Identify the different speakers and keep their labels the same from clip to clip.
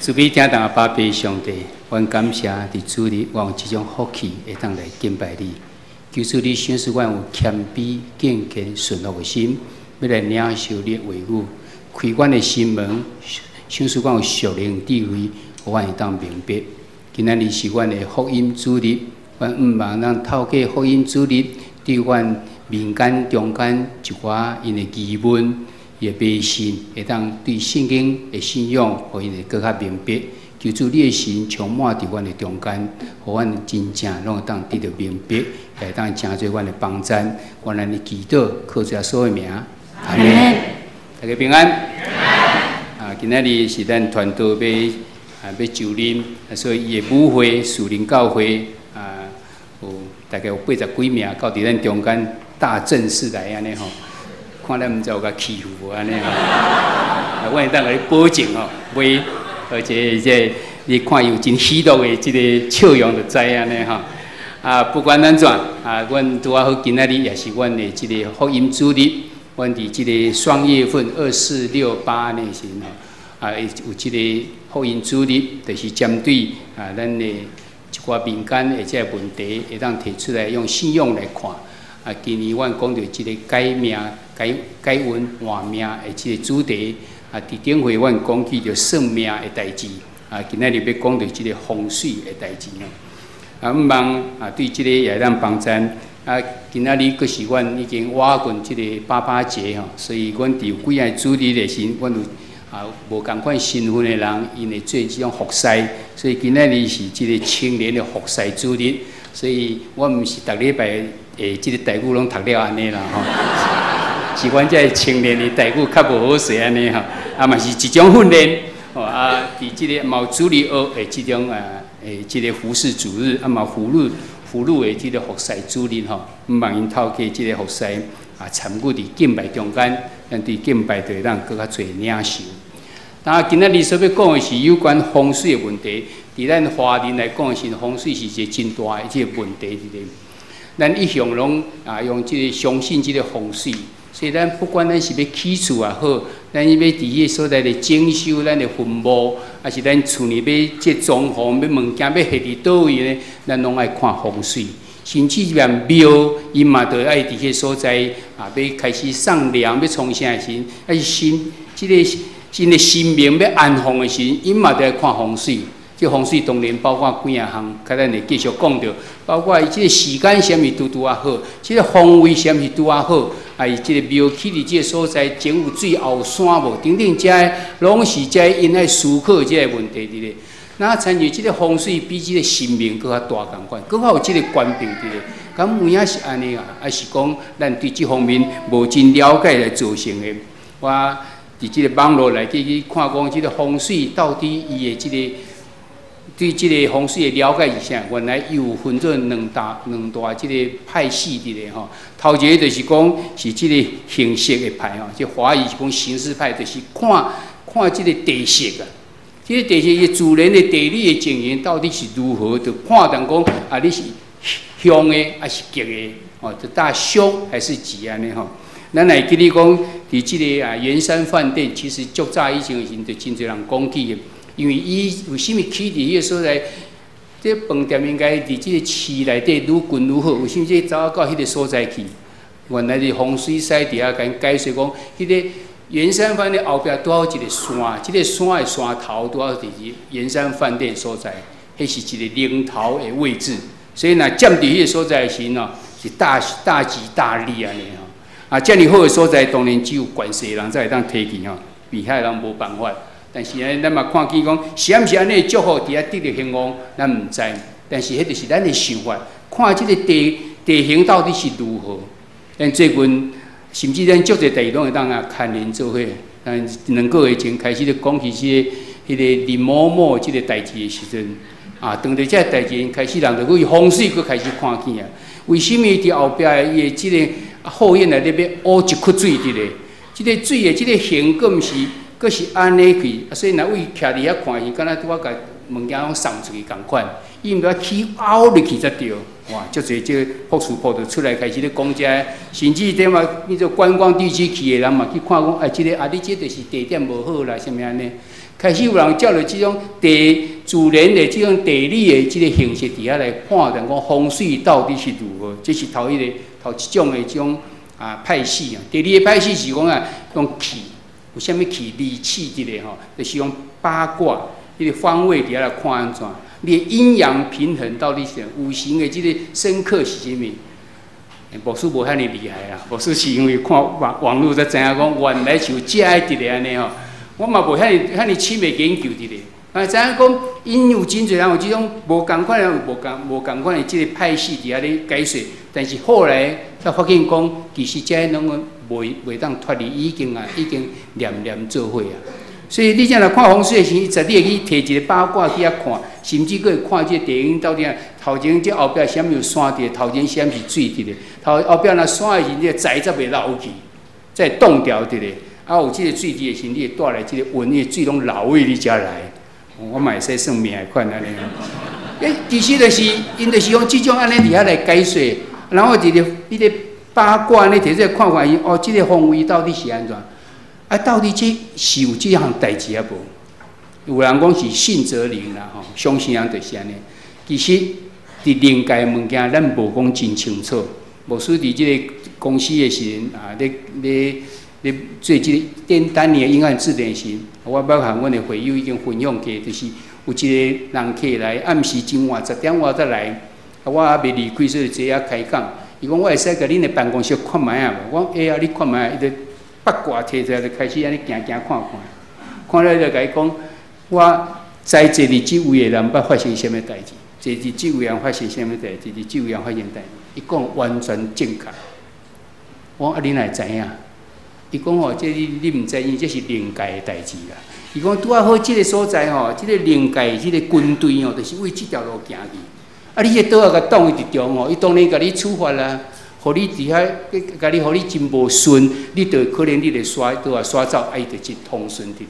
Speaker 1: 慈悲疼痛的爸爸上帝，阮感謝佇主日，阮有這種福氣會當來敬拜你。求主你賞賜阮有謙卑、敬虔、順服的心，欲來領受你的話語，開阮的心門，賞賜阮有屬靈智慧，予阮會當明白。今仔日是阮的福音主日，阮向望咱透過福音主日，對阮民間中間一寡𪜶的疑問、伊的迷信，會當對聖經的信仰，予𪜶會閣較明白。求主你的神充滿佇阮的中間，予阮真正攏會當得著明白，也會當成做阮的幫贊。阮按呢祈禱，靠主耶穌的名，阿們。大家平安。啊，今仔日是咱傳道欲就任，所以伊的母會樹林教會啊，有大概有80幾名到佇咱中間大陣勢來按呢吼，看咱毋知有共欺負無按呢吼。啊，我會當共你保證吼，袂，而且這你看伊有真喜樂的這个笑容就知按呢吼。啊，不管按怎，啊，阮拄仔好今仔日也是阮的這个福音主日，阮佇這个雙月份2、4、6、8那時吼，啊，有這个福音主日，就是針對啊，咱的一寡民間的這个問題，會當提出來用信仰來看。啊，今年阮講著這个改命、改改運、換命的這个主題。啊，佇頂回阮講起著算命的代誌。啊，今仔日欲講著這个風水的代誌吼。啊，向望啊，對這个也會當幫贊。啊，今仔日閣是阮已經倚近這个爸爸節吼，所以阮佇有幾个主日的時，阮有啊無仝款身份的人，𪜶會做這種服侍，所以今仔日是這个青年的服侍主日，所以我毋是逐禮拜的這个台語攏讀了按呢啦吼，是阮這个青年的台語較無好勢按呢吼，啊嘛是一種訓練，吼啊，佇這个嘛有主日學的這種啊，的這个服侍主日，啊嘛婦女的這个服侍主日吼，向望𪜶透過這个服侍啊，參與佇敬拜中間，咱對敬拜就會當閣較濟領受。那今仔日所欲講的是有關風水的問題。佇咱華人來講，是風水是一個真大的這个問題佇咧。咱一向攏啊用這个相信這个風水，所以咱不管咱是欲起厝也好，咱欲佇彼个所在咧整修咱的墳墓，抑是咱厝內欲這裝潢，欲物件欲下佇佗位呢，咱攏愛看風水。甚至連廟，伊嘛著愛佇彼个所在啊，欲開始送涼，欲創啥的時，抑是新這个新的神明欲安放的時，𪜶嘛著愛看風水。這風水當然包括幾仔項，較咱會繼續講著，包括伊這个時間啥物拄拄仔好，這个方位啥物拄仔好，啊，伊這个廟起佇這个所在，前有水後有山無？等等，這攏是這𪜶愛思考這个問題佇咧。那親像這个風水比這个神明閣較大仝款，閣較有這个權柄佇咧。敢有影是按呢啊？抑是講咱對這方面無真了解來造成的？我佇這个網路內底去看講，這个風水到底伊的這个對這个風水的了解是啥？原來伊有分做兩大這个派系佇咧吼。頭一个就是講是這个形式的派吼，這華語是講形式派，就是看看這个地勢啊。這个地勢伊自然的地理的情形到底是如何？就判斷講啊，你是凶的抑是吉的？哦，就大凶還是吉按呢吼？咱會記得講，佇這个啊圓山飯店，其實足早以前的時陣就真濟人講起的，因為伊為啥物起佇彼个所在？這飯店應該佇這个市內底愈近愈好，為啥物這走到彼个所在去？原來是風水師佇遐共𪜶解說講，彼个圓山飯店後壁拄好一个山，這个山的山頭拄好佇圓山飯店所在，彼是一个龍頭的位置，所以若佔佇彼个所在的時陣哦，是大大吉大利按呢吼。啊，遮爾好的所在，當然只有權勢人才會當提去吼，別的人無辦法。但是呢，咱嘛看見講，是毋是按呢祝福佇遐得著興旺，咱毋知。但是彼就是咱的想法，看這个地形到底是如何。咱最近甚至咱足濟代誌攏會當啊牽連做伙。咱2個月前開始咧講起這个彼个林某某這个代誌的時陣，啊，當著這个代誌開始，人就對風水閣開始看見啊。為啥物佇後壁伊的這个後院內底欲挖一窟水佇咧？這个水的這个形閣毋是，閣是按呢去，啊，所以若位徛佇遐看，是敢若拄仔共物件攏送出去仝款，伊毋著起凹入去才對。哇，足濟這個博士報就出來開始咧講這個，甚至點啊，變做觀光地區去的人嘛去看講，哎，這個啊，你這就是地點無好啦，啥物按呢？開始有人照著這種地自然的這種地理的這個形式佇遐來判斷講風水到底是如何，這是頭一个頭一種的這種啊派系啊。第二个派系是講啊，用氣，有啥物氣離氣這个吼，就是用八卦彼個方位佇遐來看按怎，你的陰陽平衡到底是五行的這个生剋是啥物？牧師無遐爾厲害啊，牧師是因為看網網路才知影講，原來是有這个佇咧按呢吼。我嘛無遐爾遐爾深的研究佇咧，啊，知影講，𪜶有真濟人有這種無仝款的，無仝無仝款的這个派系佇遐咧解說，但是後來才發現講，其實這攏總袂袂當脫離，已經啊已經連連做伙啊。所以你這若看風水的時，十你會去提一个八卦去遐看，甚至閣會看這个地形到底啊，頭前這後壁啥物有山佇，頭前啥物是水佇咧，頭後壁若山的時，這个財才袂流去，才會凍掉佇咧。啊，有這个水佇的時，你會帶來這个運，伊水攏流位你遮來。我嘛會使算命的款按呢。欸，其實就是，𪜶就是用這種按呢佇遐來解說，然後佇咧彼个八卦呢，提這個看看伊，哦，這个方位到底是按怎？啊，到底這是有這項代誌啊無？有人講是信則靈啦，吼，相信人就是按呢。其實佇靈界的物件，咱無講真清楚。牧師佇這个公司的時陣啊，咧咧咧做這个電單年英漢字典時，我捌和阮的會友已經分享過，就是有一个人客來暗時真晚10點外才來，啊，我猶未離開，所以坐遐開講。伊講我會使共恁的辦公室看覓仔無？我講會啊，你看覓仔，伊就八卦提出來就開始按呢行行看看，看了就共伊講，我知坐佇這位的人捌發生啥物代誌，坐佇這位人發生啥物代誌，坐佇這位人發生代誌，伊講完全正確。我講啊，你哪會知影？伊講吼，這你你毋知，因為這是靈界的代誌啦。伊講拄仔好，這个所在吼，這个靈界這个軍隊吼，就是為這條路行去。啊，你這刀仔共擋伊佇中吼，伊當然共你處罰啦，予你佇遐，共你予你真無順，你就可能你會刷刀仔刷走，啊，伊就真通順佇咧。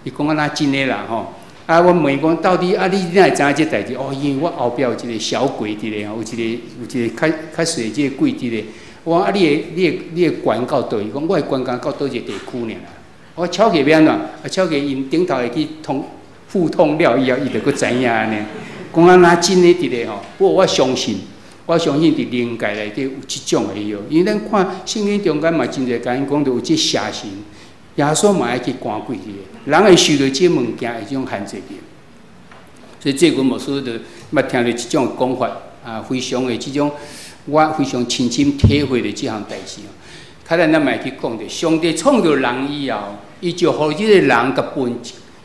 Speaker 1: 伊講啊，若真的啦吼。啊，我問伊講，到底啊，你哪會知影這代誌？哦，因為我後壁有一个小鬼佇咧，有一个有一个較較細這个鬼佇咧。我講啊，你的你的你的懸到佗？伊講我的懸到佗一个地區爾啦。我超過欲按怎？啊，超過𪜶頂頭會去通互通了以後，伊就閣知影按呢。講啊，若真的佇咧吼。不過我相信，我相信佇靈界內底有這種的伊哦。因為咱看聖經中間嘛，真濟共𪜶講著有這邪神，耶穌嘛愛去趕鬼去的。人會受著這物件的這種限制佇。所以最近牧師就捌聽著這種講法啊，非常的這種，我非常親身體會的這項代誌。較咱咱嘛會去講著，上帝創造人以後，伊就予這個人共分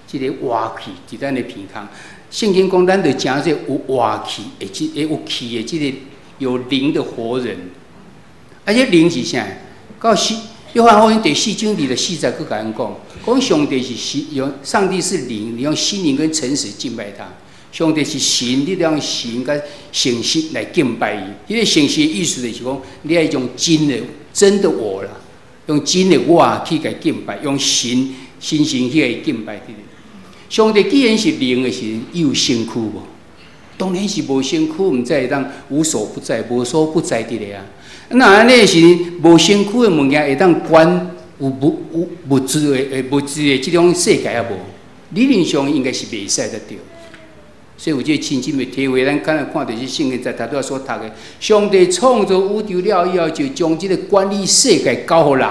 Speaker 1: 這个活氣佇咱的鼻孔。聖經講，咱就成做有活氣的這有氣的這个有靈的活人。啊，這靈是啥？到四約翰福音第四章24節，閣共咱講，講上帝是神，用上帝是靈，你用心靈跟誠實敬拜他。上帝是神，你著用神佮誠實來敬拜伊。彼个誠實的意思就是講，你愛用真的、真的我啦，用真的我去共敬拜，用神心神去共敬拜。上帝既然是靈的時陣，伊有身軀無？當然是無身軀，毋知會當無所不在、無所不在佇咧啊。那按呢時陣，無身軀的物件會當管有物有物質的物質的這種世界啊無？理論上應該是袂使才對。所以有這個親身的體會，咱剛才看著這聖經在頭拄仔所讀的，上帝創造宇宙了以後，就將這個管理世界交予人。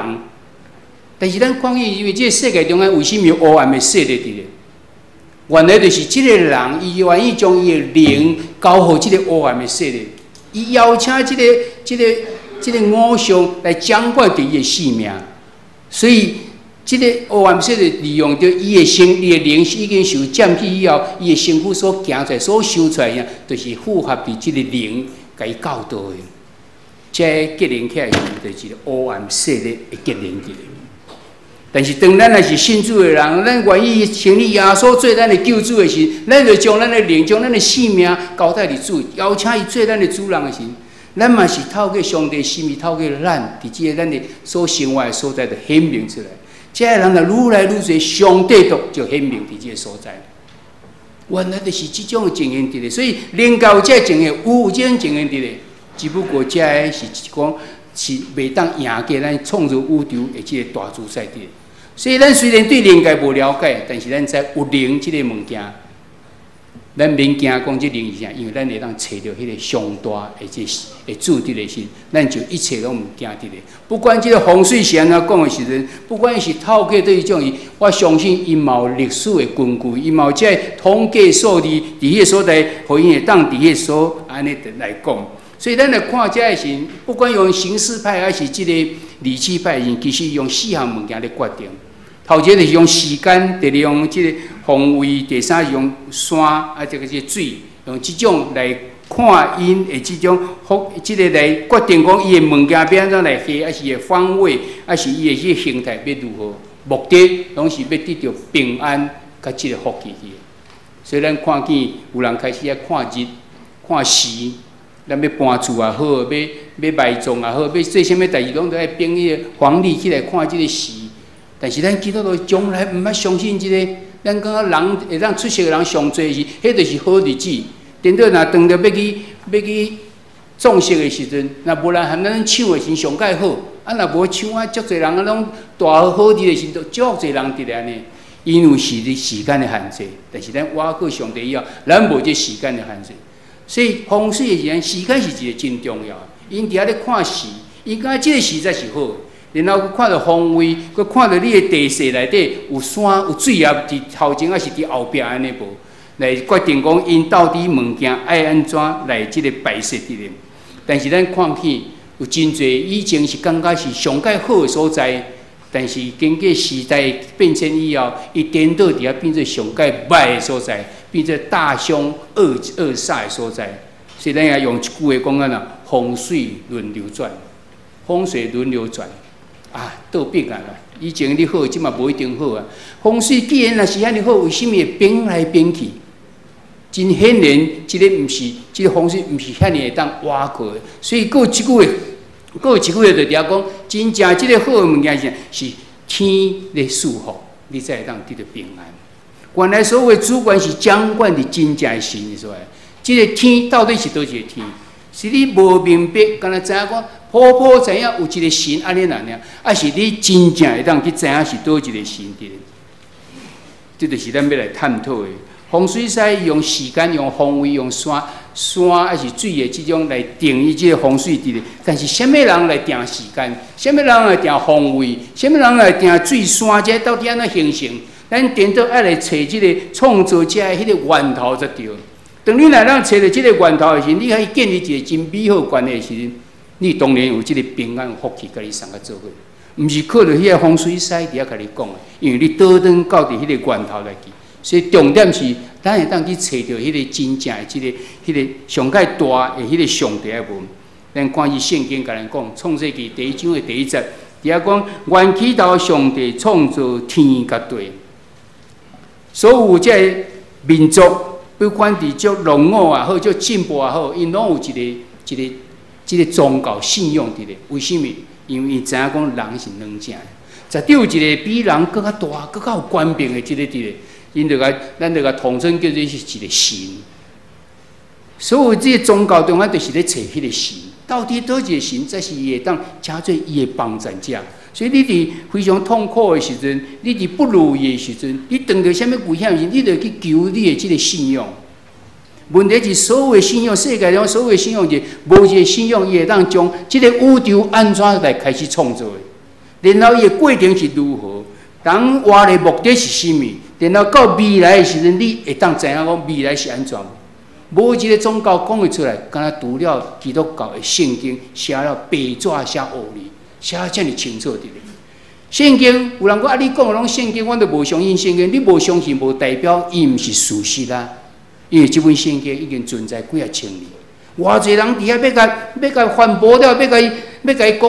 Speaker 1: 但是咱看見，因為這個世界中間為什麼有黑暗的勢力佇咧？原來就是這个人，伊願意將伊的靈交予這个黑暗的勢力，伊邀請這个、這个、這个偶像來掌管著伊的性命，所以這个黑暗勢力利用著伊的身、伊的靈已經受佔據以後，伊的身軀所行出來、所想出來的，就是符合佇這个靈共伊教導的。這結連起來是，就是一個黑暗勢力的結連佇咧。但是當咱若是信主的人，咱願意承認耶穌做咱的救主的時，咱就將咱的靈、將咱的性命交代佇主，邀請伊做咱的主人的時，咱嘛是透過上帝心意，透過咱佇這个咱的所生活的所在，就顯明出來。這个人若愈來愈濟，上帝都就顯明佇這个所在。原來就是這種情形佇咧，所以靈界有這個情形，有這種情形佇咧，只不過這个是講是袂當贏過咱創造宇宙的這个大主宰佇咧。所以咱雖然對靈界無了解，但是咱知有靈這个物件，咱免驚講這靈是啥，因為咱會當揣著彼个上大的這會主佇咧時，咱就一切攏毋驚佇咧。不管這个風水是按怎講的時陣，不管是透過佗一種，我相信𪜶嘛有歷史的根據，𪜶嘛有這个統計數字佇彼个所在，予𪜶會當佇彼个所按呢來講。所以咱來看這个時，不管用形式派還是這个理氣派，其實用四項物件來決定。頭一个就是用時間，第二用這个方位，第三是用山啊，這个是水，用這種來看𪜶的這種福，這个來決定講伊的物件欲按怎來下，還是伊的方位，還是伊的這个形態欲如何？目的攏是欲得著平安佮這个福氣去。所以咱看見有人開始愛看日、看時，咱欲搬厝也好，欲埋葬也好，欲做啥物代誌，攏都愛憑彼个黃曆起來看這个時。但是咱基督徒從來毋捌相信這个，咱感覺人會當出世的人上濟是，彼就是好日子。顛倒若當著欲去葬式的時陣，若無人含咱搶的時陣上蓋好，啊若無搶啊，足濟人啊攏大好日的時陣，足濟人佇咧按呢。因為是時間的限制，但是咱倚靠上帝以後，咱無這時間的限制。所以風水的時陣，時間是一个真重要。𪜶佇遐咧看時，𪜶感覺這个時才是好。然後閣看著方位，閣看著你的地勢內底有山有水啊，佇頭前抑是佇後壁按呢無，來決定講𪜶到底物件愛按怎來這个擺設佇咧。但是咱看見有真濟以前是感覺是上蓋好的所在，但是經過時代變遷以後，伊顛倒佇遐變做上蓋歹的所在，變做大凶惡煞的所在。所以咱也用一句話講按怎，風水輪流轉，風水輪流轉。啊，倒變啊啦！以前你好，這馬無一定好啊。風水既然若是按呢好，為啥物會變來變去？真顯然，這个毋是，這个風水毋是遐爾會當倚靠的。所以，閣有一句話，閣有一句話就佇遐講，真正這个好的物件是是天咧賜福，你才會當得著平安。原來所謂主權是掌管佇真正的神的所在，這个天到底是佗一个天？是你無明白，敢若知影講，普普知影有一个神按呢爾，抑是你真正會當去知影是佗一个神佇咧？這就是咱欲來探討的。風水師用時間、用方位、用山抑是水的這種來定義這个風水佇咧。但是，啥物人來定時間？啥物人來定方位？啥物人來定水山？這到底按怎形成？咱顛倒愛來揣這个創造者的彼个源頭才對。當你若當揣著這个源頭的時，你可以建立一个真美好關係的時，你當然有這个平安福氣，共你送佮做伙。毋是靠著彼个風水師佇遐共你講的，因為你倒轉到佇彼个源頭來去。所以重點是，咱會當去揣著彼个真正的這个、彼个上蓋大的彼个上帝的無。咱看伊聖經共咱講，創世記第一章的第一節，佇遐講，原起頭上帝創造天佮地，所有這个民族，不管佇足落伍也好，足進步也好，𪜶攏有一個、一個、這个宗教信仰佇咧。為啥物？因為𪜶知影講人是軟正的，絕對有一个比人閣較大、閣較有權柄的這个佇咧，𪜶就共咱就共統稱叫做是一个神。所有這个宗教中間就是咧揣彼个神，到底佗一个神才是伊會當成做伊的幫贊者？所以你佇非常痛苦的時陣，你佇不如意的時陣，你遇著啥物危險時，你就去求你的這个信仰。問題是，所有的信仰，世界上所有的信仰是無一个信仰，伊會當將這个宇宙按怎來開始創造的，然後伊的過程是如何，人活的目的是啥物，然後到未來的時陣，你會當知影講未來是按怎？無一个宗教講會出來，敢若除了基督教的聖經寫了白紙寫烏字，寫得遮爾清楚佇咧。聖經有人講啊，你講的攏聖經，阮都無相信聖經。你無相信，無代表伊毋是事實啊。因為這本聖經已經存在幾仔千年，偌濟人佇遐欲共反駁了，欲共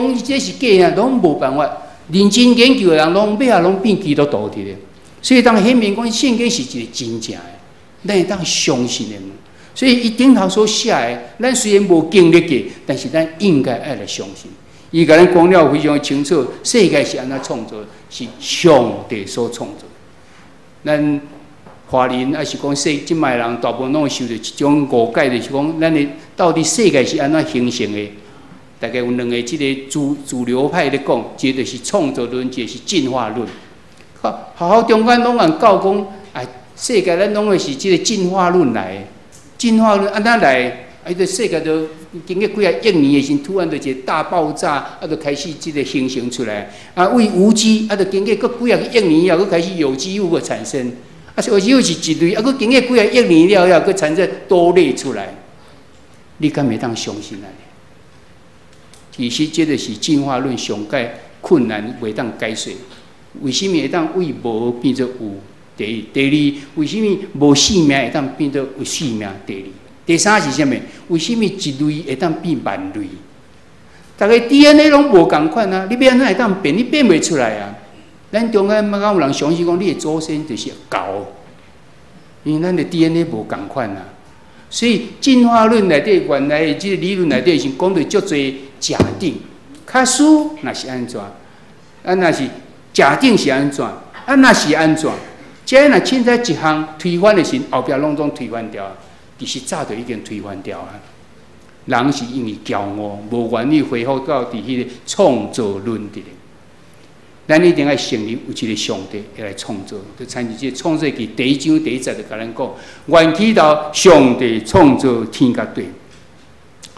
Speaker 1: 伊講這是假啊，攏無辦法。認真研究的人，攏尾仔攏變基督徒佇咧。所以當顯明講聖經是一個真正的，咱會當相信的。所以伊頂頭所寫的，咱雖然無經歷過，但是咱應該愛來相信。伊共咱講了非常清楚，世界是按怎創造，是上帝所創造。咱華人抑是講世這擺人，大部分攏會受著一種誤解，就是講咱的到底世界是按怎形成的？大概有兩个這个主流派咧講，一个就是創造論，一个是進化論。學校中間攏共教講，啊，世界咱攏會是這个進化論來的。進化論按怎來？啊，伊個世界就經過幾仔億年的時陣，突然就一個大爆炸，啊，就開始這个形成出來。啊，為無機，啊，就經過閣幾仔億年以後，閣開始有機物的產生。啊，有機物是一類，啊，閣經過幾仔億年了後，閣產生多類出來。你敢會當相信按呢？其實這个是進化論上蓋困難，袂當解釋。為啥物會當為無變做有？第一，第二，為啥物無生命會當變做有生命？第二，第三是啥物？為啥物一類會當變萬類？逐个 DNA 攏無仝款啊！你欲按怎會當變？你變袂出來啊！咱中間敢有人相信講，你的祖先就是猴，因為咱的 DNA 無仝款啊。所以進化論內底原來的這个理論內底是講著足濟假定，假使若是按怎，啊若是假定是按怎，啊若是按怎，這若凊彩一項推翻的時，後壁攏總推翻掉。其實早就已經推翻掉啊。人是因為驕傲，無願意恢復到佇彼个創造論佇咧。咱一定愛承認有一个上帝會來創造，就親像這个創世記第一章第一節就共咱講，源起頭上帝創造天佮地。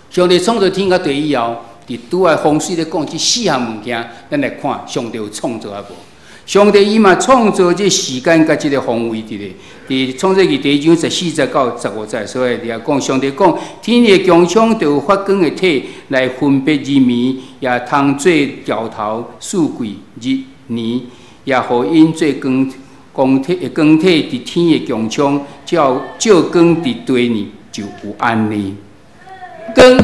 Speaker 1: 上帝創造天佮地以後，佇拄仔風水咧講這四項物件，咱來看上帝有創造抑無？上帝伊嘛創造這時間佮這个方位佇咧。佇創世記第一章14節到15節，所以佇遐講，上帝講，天的穹蒼就有發光的體來分別日暝，也通做兆頭、四季、日、年，也予𪜶做光光體光體佇天的穹蒼，照照光佇地呢，就有按呢。光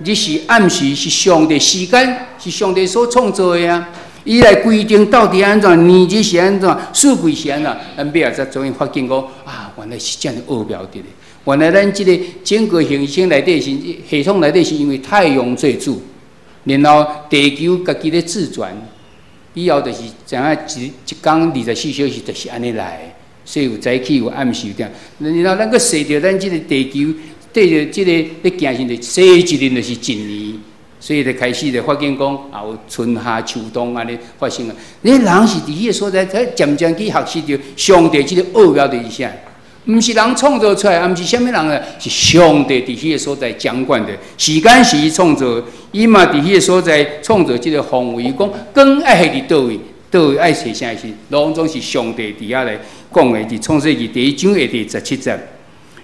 Speaker 1: 日時暗時是上帝時間，是上帝所創造的啊。伊來規定到底按怎，年日是按怎，四季是按怎，咱尾仔才終於發現講啊，原來是遮爾奧妙佇咧。原來咱這个整個行星內底是系統內底是因為太陽做主，然後地球家己咧自轉，以後就是知影一一工24小時就是按呢來，所以有早起有暗時這樣。然後咱閣踅著咱這个地球，綴著這个咧行時，就踅一輪就是一年。所以就開始就發現講，啊有春夏秋冬按呢發生啊。你人是佇彼个所在，才漸漸去學習著上帝這个奧妙就是啥？毋是人創造出來，也毋是啥物人啊，是上帝佇彼个所在掌管的。時間是伊創造，伊嘛佇彼个所在創造這个方位。講光愛佇佗位，佗位愛踅啥時，攏總是上帝佇遐來講的。佇創世記第一章的第17節，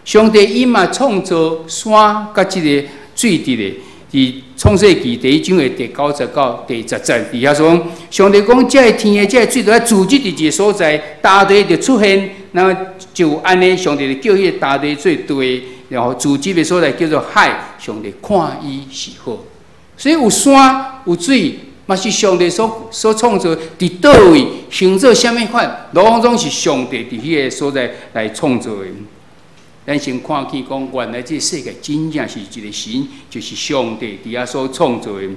Speaker 1: 上帝伊嘛創造山佮這个水佇咧。佇創世記第一章的第9節到第10節，佇遐說，上帝講：這个天的這个水都愛聚集佇一个所在，大地就出現，那就按呢，上帝就叫彼个大地做地，然後聚集的所在叫做海。上帝看伊是好，所以有山有水，嘛是上帝所創造，佇佗位形做啥物款，攏總是上帝佇彼个所在來創造的。咱先看見講，原來這个世界真正是一个神，就是上帝佇遐所創造的。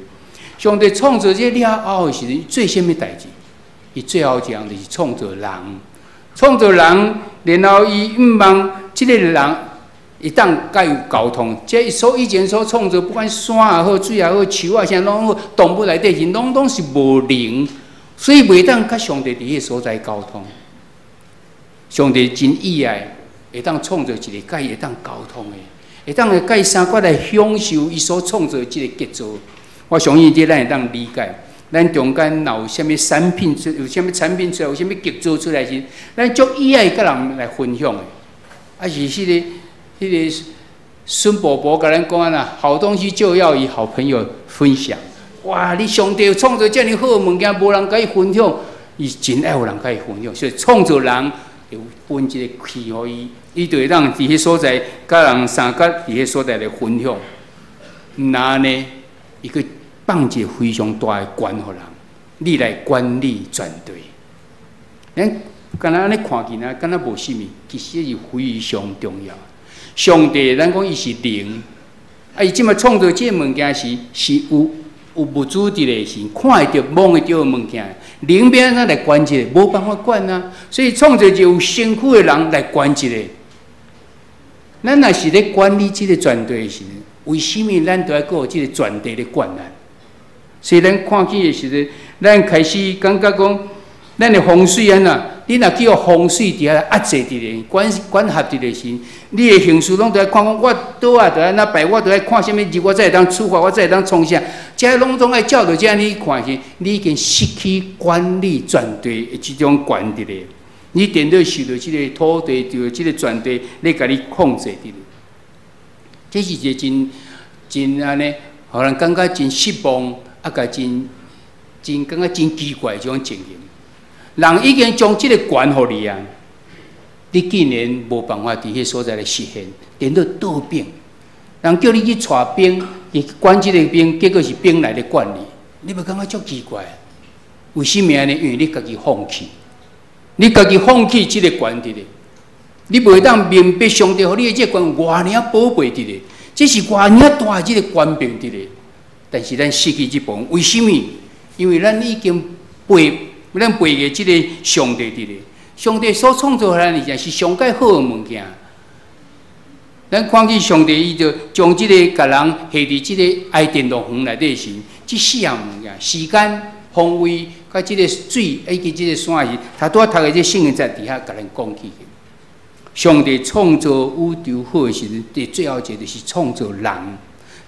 Speaker 1: 上帝創造這了後的時陣，做啥物代誌？伊最後一項就是創造人，創造人，然後伊向望這个人會當佮伊有溝通。這所以前所創造，不管山也好，水也好，樹啊啥攏好，動物內底是攏總是無靈，所以袂當佮上帝佇彼个所在溝通。上帝真意愛。會當創造一个佮伊會當溝通的，會當會佮伊相佮來享受伊所創造的這个傑作。我相信這咱會當理解。咱中間若有啥物產品出，有啥物產品出來，有啥物傑作出來時，咱足意愛佮人來分享的。啊是彼个孫伯伯共咱講啊，好東西就要與好朋友分享。哇！你上帝創造遮爾好的物件，無人佮伊分享，伊真愛有人佮伊分享，所以創造人有分一个氣予伊，伊就會當佇彼所在，佮人相佮佇彼所在來分享。毋若按呢，伊閣放一个非常大的權予人，你來管理全地。咱敢若按呢看起來，敢若無啥物，其實是非常重要。上帝，咱講伊是靈，啊，伊這擺創造這个物件時，是有物質佇咧，是看會著、摸會著的物件。靈欲按怎來管這个？無辦法管啊！所以創造一個有身軀的人來管這个。咱若是咧管理這个全地的時陣，為啥物咱都愛閣予這个全地咧管咱？所以咱看見的時陣，咱開始感覺講，咱的風水按怎？你若叫風水佇遐壓制佇咧，管管轄佇咧時，你的行事攏著愛看講，我桌仔著按怎擺，我著愛看啥物字，我才會當處罰，我才會當創啥，這攏總愛照著這按呢看時，你已經失去管理全地的這種權佇咧。你顛倒受著這个土地，著這个全地咧共你控制佇咧。這是一个真真按呢，予人感覺真失望，啊，共真真感覺真奇怪的這種情形。人已經將這个權予你啊，你竟然無辦法佇彼所在來實現，顛倒倒反。人叫你去帶兵，去管這个兵，結果是兵來咧管你，你袂感覺足奇怪？為啥物按呢？因為你家己放棄，你家己放棄這个權佇咧，你袂當明白上帝予你的這个權偌爾寶貝佇咧，這是偌爾大的這个權柄佇咧。但是咱失去這部分，為啥物？因為咱已經背。咱背過這个上帝佇咧，上帝所創造予咱的物件是上蓋好的物件。咱看見上帝，伊就將這个共人下佇這个伊甸樂園內底時，這四項物件：時間、方位、佮這个水以及這个山時，頭拄仔讀的這聖經在佇遐共咱講起。上帝創造宇宙好的時陣，佇最後一個就是創造人。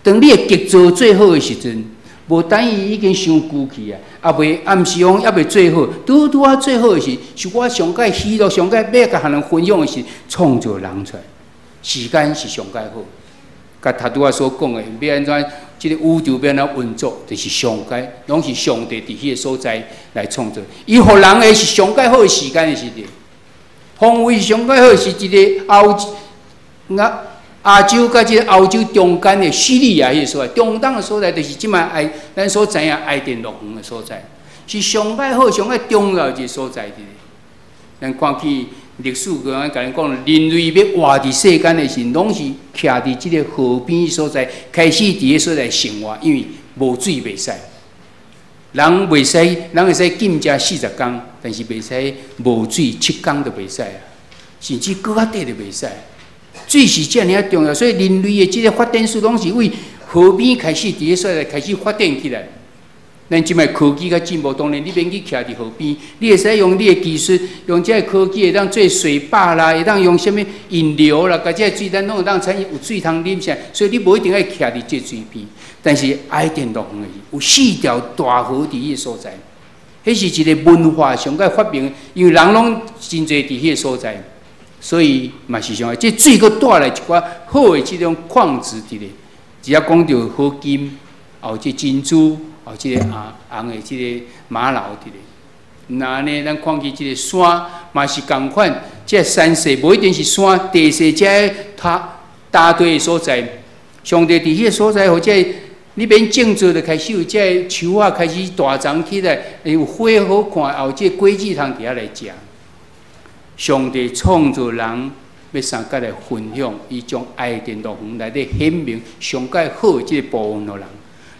Speaker 1: 當你的傑作做好的時陣，無等於已經傷舊去啊！猶未，啊，毋是講猶未做好，拄拄仔做好的時，是我上蓋喜樂、上蓋欲共人分享的時，創造人出來。時間是上蓋好，佮頭拄仔所講的，欲按怎這个宇宙欲按怎運作，就是上蓋，攏是上帝佇彼个所在來創造。伊予人的是上蓋好的時間的時陣，方位上蓋好是一个歐亞亞洲佮這个歐洲中間的敘利亞彼个所在，中東的所在，就是這擺愛咱所知影伊甸樂園的所在，是上蓋好、上蓋重要一个所在佇咧。咱看起歷史，閣咱共咱講，人類欲活佇世間的時，攏是徛佇這个河邊所在，開始佇彼所在生活，因為無水袂使，人袂使，人會使禁食40工，但是袂使無水7工都袂使啊，甚至閣較短都袂使。水是遮爾仔重要，所以人類的這个發展史攏是為河邊開始，佇彼所在開始發展起來。咱這擺科技較進步，當然你免去徛佇河邊，你會使用你的技術，用這个科技會當做水壩啦，會當用啥物引流啦，共這个水咱攏會當產生有水通啉啥，所以你無一定愛徛佇這水邊。但是伊甸樂園的有四條大河佇彼个所在，彼是一个文化上蓋發明，因為人攏真濟佇彼个所在。所以嘛是上，這水閣帶來一寡好的這種礦質佇咧，只要講著好金，有這珍珠，有這个紅紅的這个瑪瑙佇咧。若按呢，咱看見這个山嘛是仝款，這个山勢無一定是山，地勢這个塔大地的所在，上帝佇彼个所在，或者你免種植就開始有這个樹仔開始大長起來，有花好看，有這个果子通佇遐來食。上帝創造人，欲相佮來分享，伊將伊甸樂園內底顯明上蓋好的這个部分予人。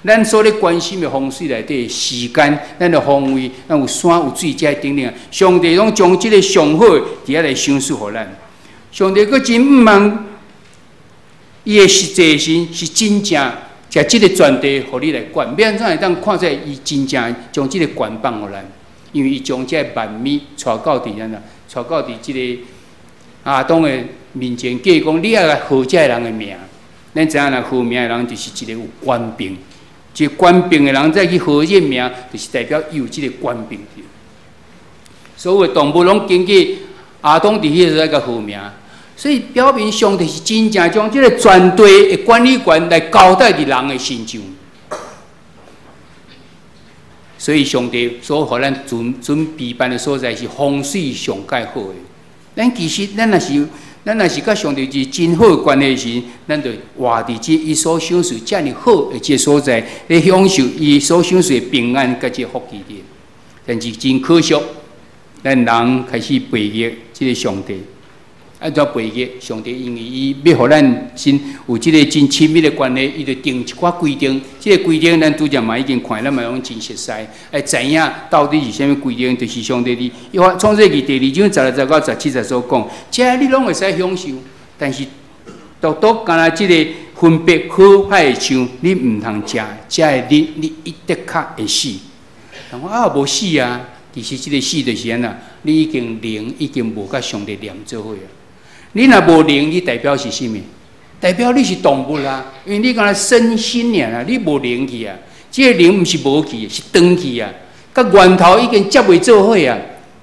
Speaker 1: 咱所咧關心的風水內底時間，咱的方位，咱有山有水這等等。上帝攏將這个上好的佇遐來賞賜予咱。上帝閣真毋茫，伊的實際時是真正將這个全地予你來管，欲按怎會當看出來伊真正將這个權放予咱？因為伊將這个萬物帶到佇按怎？帶到佇這个亞當的面前，計講你愛來號這个人的名。咱知影若號名的人就是一個有權柄，這個權柄的人再去號這個名，就是代表伊有這個權柄。所有的動物攏根據亞當佇彼个所在共號名，所以表明上帝是真正將這个全地的管理權來交代佇人的身上。所以上帝所予咱準準備辦的所在是風水上蓋好的。咱其實咱若是佮上帝是真好的關係時，咱就活佇這伊所賞賜遮爾好的這所在，咧享受伊所賞賜的平安佮這福氣的。但是真可惜，咱人開始背逆這个上帝。按怎背逆？上帝因為伊欲予咱真有這个真親密的關係，伊就定一寡規定。這个規定咱拄才嘛已經看，咱嘛攏真熟悉。愛知影到底是啥物規定？就是上帝佇約翰創世記第二章16節到17節所講，這你攏會使享受，但是獨獨干焦這个分別好歹的樹，你毋通食，食的日你一的確會死。人講啊，無死啊，其實這个死就是按怎？你已經靈已經無佮上帝連做伙啊。你若無靈，你代表是啥物？代表你是動物啊，因為你干焦身心爾啊，你無靈去啊。這个靈毋是無去，是斷去啊，佮源頭已經接袂做伙啊。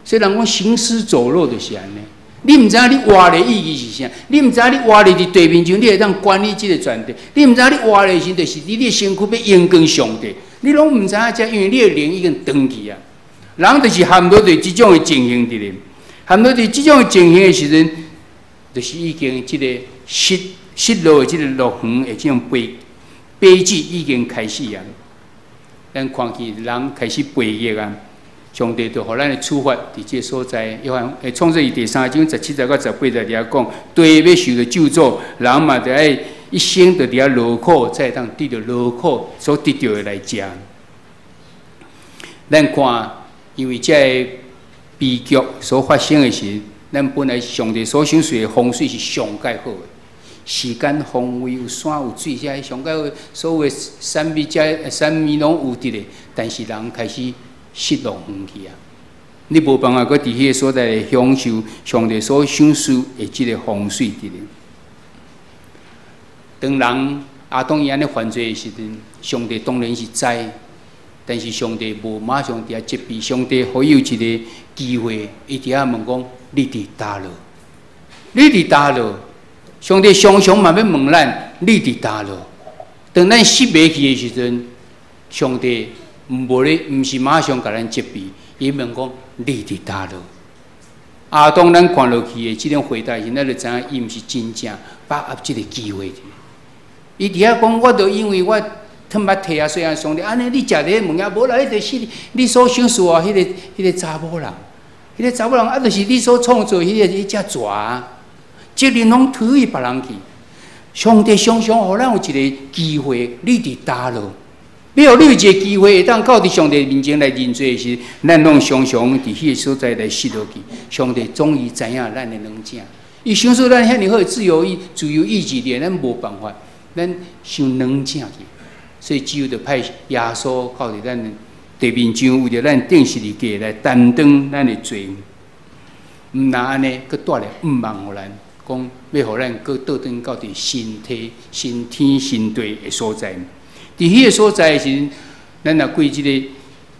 Speaker 1: 所以人講行屍走肉就是按呢。你毋知影你活的意義是啥？你毋知影你活佇地面上，你會當管理這个全地。你毋知影你活的時陣，就是你的身軀欲榮光上帝。你攏毋知影這，因為你的靈已經斷去啊。人就是陷落佇這種的情形佇咧，陷落佇這種的情形的時陣，就是已經這个失失落的這个樂園的這種悲悲劇已經開始啊！咱看見人開始背逆啊，上帝就予咱的處罰佇這个所在。約翰創世記第三章17節到18節佇遐講，地欲受著咒詛，人嘛著愛一生著佇遐勞苦，才會當得著勞苦所得著的來食。咱看，因為這个悲劇所發生的時，咱本來上帝所賞賜的風水是上蓋好的，時間方位有山有水，這上蓋好，所有的產物這產物攏有佇咧，但是人開始失樂園去啊！你無辦法閣佇彼个所在享受上帝所賞賜的這个風水佇咧。當人亞當伊按呢犯罪的時陣，上帝當然是知，但是上帝無馬上佇遐責備，上帝予伊有一个機會，伊佇遐問講：你佇佗落？你佇佗落？上帝常常嘛欲問咱：你佇佗落？當咱失迷去的時陣，上帝毋無咧，毋是馬上共咱責備，伊問講：你佇佗落？亞當咱看落去的這種回答時，咱就知影伊毋是真正把握這个機會。伊佇遐講，我著因為我褪捌體啊，雖然上帝按呢，你食佇彼物件，無啦，彼就是你所賞賜我彼个彼个查某人，彼个查某人啊，就是你所創造彼个彼隻蛇，責任攏推予別人去。上帝常常予咱有一个機會，你佇佗落？欲予你有一个機會，會當到佇上帝面前來認罪時，咱攏常常佇彼个所在來失落去。上帝終於知影咱的軟正，伊賞賜咱遐爾好的自由意、自由意志力，咱無辦法，咱傷軟正去。所以只有著派耶穌到佇咱地面上，為著咱釘十字架來擔當咱的罪。毋但按呢，閣帶來向望予咱，講欲予咱閣倒轉到佇新天、新天新地的所在。佇彼个所在的時，咱若過這个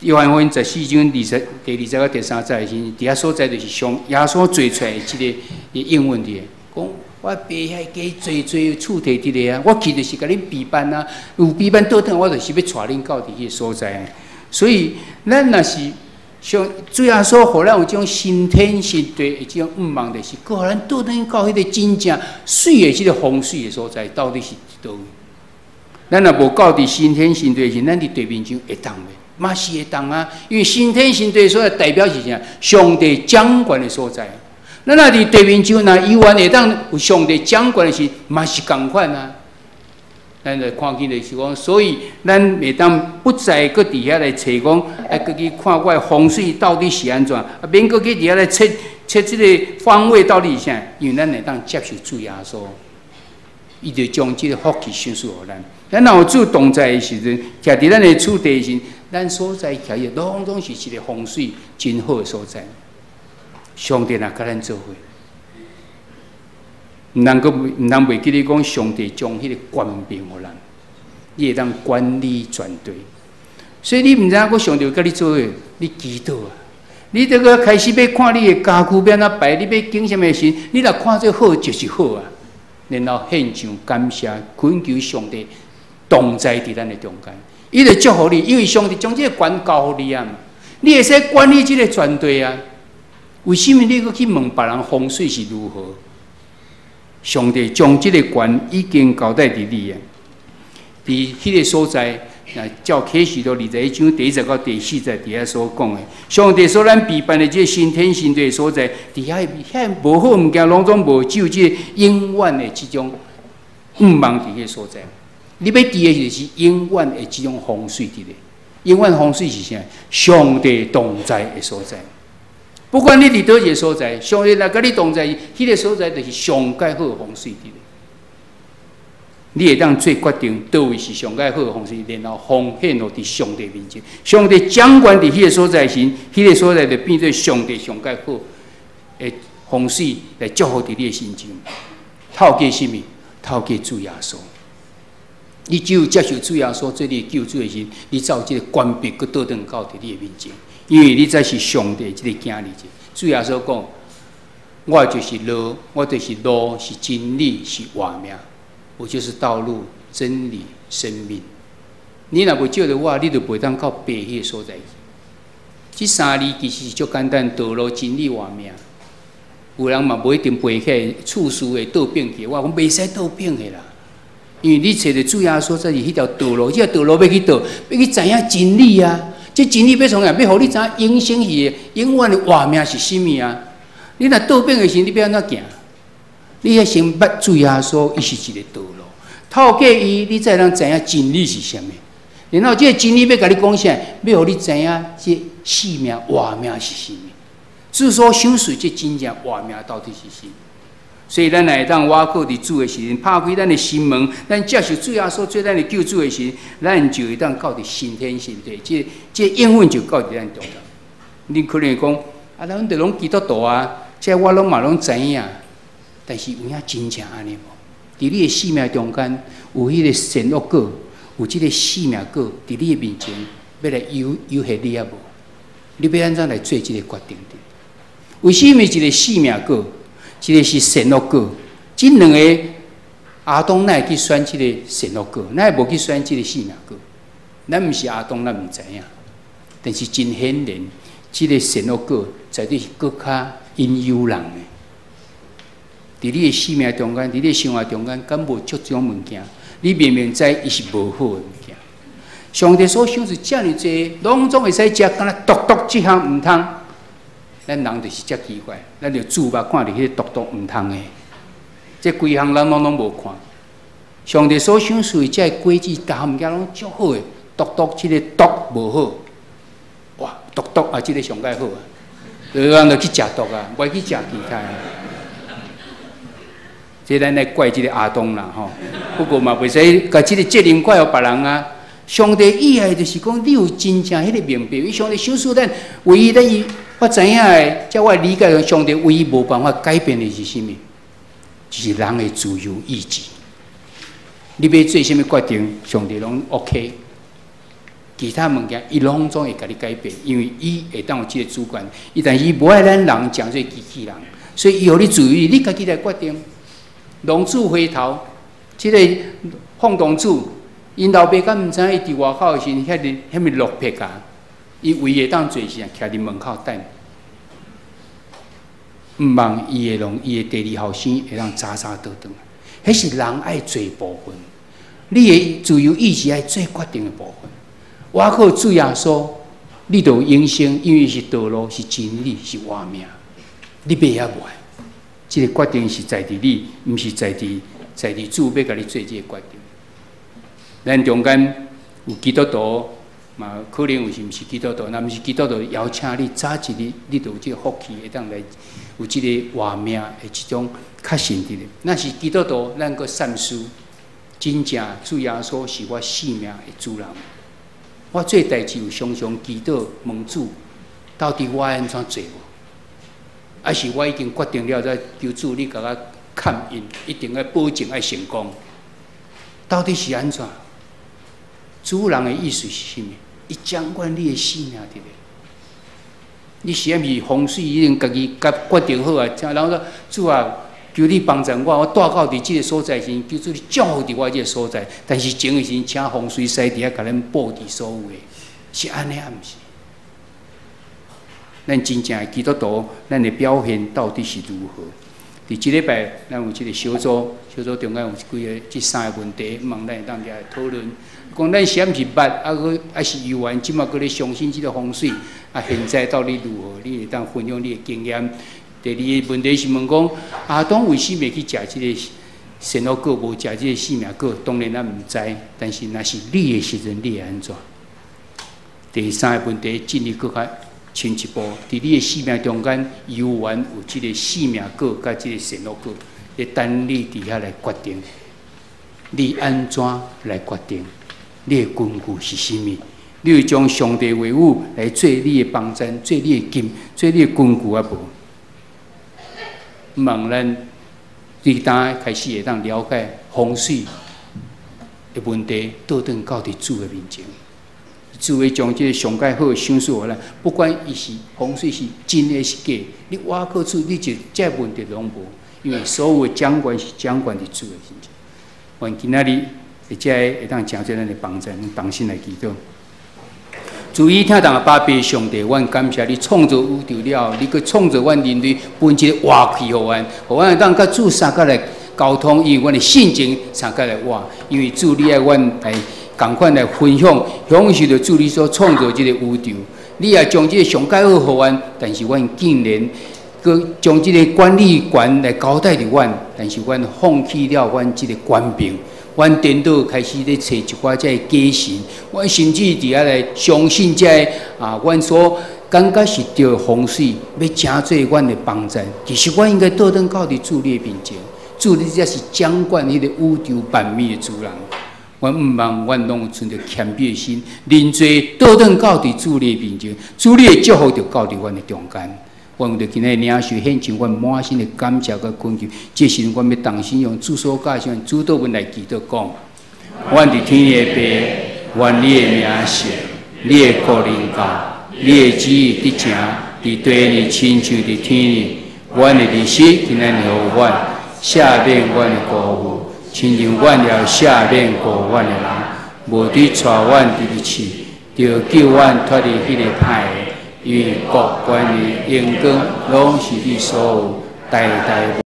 Speaker 1: 約翰福音14章20第2節到第3節的時，佇遐所在就是上耶穌坐出來的這个應允佇講。我爸遐加濟濟厝地佇咧啊，我去就是共恁備辦啊，有備辦倒轉，我就是欲帶恁到佇彼个所在。所以，咱若是像主耶穌，予咱有這種新天新地的這種向望，就是閣予咱倒轉到彼个真正媠的這个風水的所在，到底是佗位？咱若無到佇新天新地時，咱佇地面上會當袂？嘛是會當啊，因為新天新地所在代表是啥？上帝掌權的所在。咱若佇地面上，若猶原會當有上帝掌權的時，嘛是仝款啊。咱就看見就是講，所以咱袂當不再閣佇遐來揣講，愛閣去看我的風水到底是按怎，啊，免閣去佇遐來測測這个方位到底是啥，因為咱會當接受主耶穌，伊就將這个福氣賞賜予咱。咱若有主同在的時陣，徛佇咱的處地時，咱所在徛的攏總是一个風水真好的所在。上帝若佮咱做伙，毋通閣毋通袂記得講，上帝將彼个權柄予咱，你會當管理全地。所以你毋知影閣上帝有佮你做伙，你祈禱啊！你這个開始欲看你的家具欲按怎擺，你欲揀啥物時，你若看這好就是好啊。然後獻上感謝，懇求上帝同在佇咱的中間，伊就祝福你，因為上帝將這个權交予你啊，你會使管理這个全地啊。為什麼你閣去問別人風水是如何？上帝將這个權已經交代佇你啊！佇彼个所在，那照啟示錄21章第1節到第4節佇遐所講的，上帝所咱備辦的這個新天新地的所在，佇遐遐無好物件攏總無，只有這個永遠的這種向望佇彼個所在。你欲佇的就是永遠的這種風水佇咧，永遠風水是啥？上帝同在的所在。不管你佇佗一个所在，上帝若佮你同在，彼個所在就是上蓋好的風水佇咧。你會當做決定，佗位是上蓋好的風水，然後奉獻予佇上帝面前。上帝掌權佇彼個所在時，彼個所在就變做上帝上蓋好的風水來祝福佇你的身上。透過啥物？透過主耶穌。你只有接受主耶穌做你的救主的時，你才有這个權柄閣倒轉到佇你的面前，因為你才是上帝這个囝兒。主耶穌講：我就是路，我就是路，是真理，是活命。我就是道路、真理、生命。你若無藉著我，你就袂當到爸彼个所在去。這三字其實是足簡單，道路、真理、活命。有人嘛無一定背起來，次序會倒變去。我講袂使倒變的啦。因為你揣著主耶穌才是彼條道路，這條道路欲去佗，欲去知影真理啊！這真理欲創啥？欲予你知影永生是永遠的活命是啥物啊？你若倒變的時，你欲按怎行？你欲先捌主耶穌，伊是一个道路，透過伊，你才會當知影真理是啥物。然後這个真理欲共你講啥？欲予你知影這生命活命是啥物。主所賞賜這真正活命到底是啥？所以，咱會當倚靠佇主的時陣，拍開咱的心門，咱接受主耶穌做咱的救主的時陣，咱就會當到佇新天新地。這這應允就到佇咱中間。你可能會講，啊，咱著攏基督徒啊，這我攏嘛攏知影。但是有影真正按呢無？佇你的生命中間，有彼个善惡果，有這个生命果，佇你的面前，欲來誘誘惑你抑無？你欲按怎來做這个決定？為啥物一个生命果？一个是善惡果，這兩个亞當哪會去選這个善惡果？哪會無去選這个生命果？咱毋是亞當，咱毋知影。但是真顯然，這个善惡果絕對是閣較引誘人的。佇你的生命中間，佇你的生活中間，敢無這種物件？你明明知伊是無好的物件。上帝所賞賜遮爾濟，攏總會使食，敢若獨獨這項毋通。咱人就是遮奇怪，咱就注目看著彼个獨獨毋通的，這規項咱攏攏無看。上帝所賞賜的這个果子，逐項物件攏足好的，獨獨這个毒無好。哇，毒毒啊，這个上蓋好啊！就人就去食毒啊，袂去食其他的。這咱來怪這个亞當啦吼，不過嘛袂使共這个責任怪予別人啊。上帝意愛就是講，你有真正彼个明白，伊上帝賞賜咱唯一咱伊我知影的，照我理解，上帝唯一無辦法改變的是啥物？就是人的自由意志。你欲做啥物決定，上帝攏 OK。其他物件，伊攏總會共你改變，因為伊會當有這个主權。伊但是伊無愛咱人成做機器人，所以伊予你自由，你家己來決定。浪子回頭，這个放蕩子，𪜶老爸敢毋知影伊佇外口的時陣，遐爾遐爾落魄啊！伊唯一會當做是徛佇門口等，毋望伊會讓伊的第二後生會當早早倒轉來。彼是人愛做部分，你的自由意志愛做決定的部分。倚靠主耶穌，你就有永生，因為是道路、是真理、是活命。你欲抑無愛？這个決定是在佇你，毋是在佇在佇主欲共你做這个決定。咱中間有基督徒，嘛可能有是毋是基督徒？若毋是基督徒，邀請你早一日，你就有這个福氣，會當來有這个活命的這種確信佇咧。若是基督徒，咱閣三思，真正主耶穌是我生命的主人。我做代誌有常常祈禱問主，到底我按怎做無？還是我已經決定了，再求主你共我看因，一定愛保證愛成功。到底是按怎？主人的意思是啥物？伊掌管你的生命佇咧。你是毋是風水已經家己決決定好啊？然後說主啊，求你幫助我，我蹛到佇這个所在時，求主你祝福佇我這个所在。但是前的時，請風水師佇遐共咱布置所有的，是按呢抑毋是？咱真正的基督徒，咱的表現到底是如何？佇這禮拜，咱有這个小組，小組中間有幾个這三个問題，望咱會當來討論。講咱是毋是捌，啊，閣還是猶原，這馬閣咧相信這个風水？啊，現在到底如何？你會當分享你的經驗。第二个問題是問講，亞當為啥物去食這个善惡果，無食這个生命果？當然咱毋知，但是若是你的時陣，你會按怎？第三个問題進入閣較深一步，佇你的生命中間，猶原有這个生命果佮這个善惡果，咧等你佇遐來決定，你按怎來決定？你的根據是啥物？你會將上帝話語來做你的幫贊，做你的金，做你的根據啊無？望咱佇當開始會當了解風水的問題，倒轉到佇主的面前。主會將這个上蓋好的賞賜予咱，不管伊是風水是真的是假，你倚靠主，你就這問題攏無，因為所有的掌權是掌權佇主的身上。願今仔日會遮會當成做咱的幫贊，同心來祈禱。主伊聽當阿爸上帝，阮感謝你創造宇宙了後，你閣創造阮人類，分一个活氣予阮，予阮會當佮主相佮來溝通，因為阮的性情相佮來活，因為主你愛阮來仝款來分享，享受著主你所創造這个宇宙。你也將這个上蓋好予阮，但是阮竟然閣將這个管理權來交代予阮，但是阮放棄了阮這个權柄。阮顛倒開始咧揣一寡這个假神，阮甚至佇遐來相信這个啊，阮所感覺是對風水，欲成做阮的幫贊。其實阮應該倒轉到佇主你的面前，主你才是掌管彼个宇宙萬物的主人。阮毋望阮攏有存著謙卑的心，認罪倒轉到佇主你的面前，主你的祝福就到佇阮的中間。阮為著今日領受獻上阮滿心的感謝佮懇求，這時陣阮欲同心用主所教的主禱文來祈禱講：阮佇天的父，願你的名聖，你的國臨到，你的旨意得成，佇地裡親像佇天裡。阮的日食今仔日予阮，赦免阮的過誤，親像阮也赦免過阮的人，無得帶阮入去試，著救阮脫離彼个歹的。因為國權力榮光攏是你所有，代代。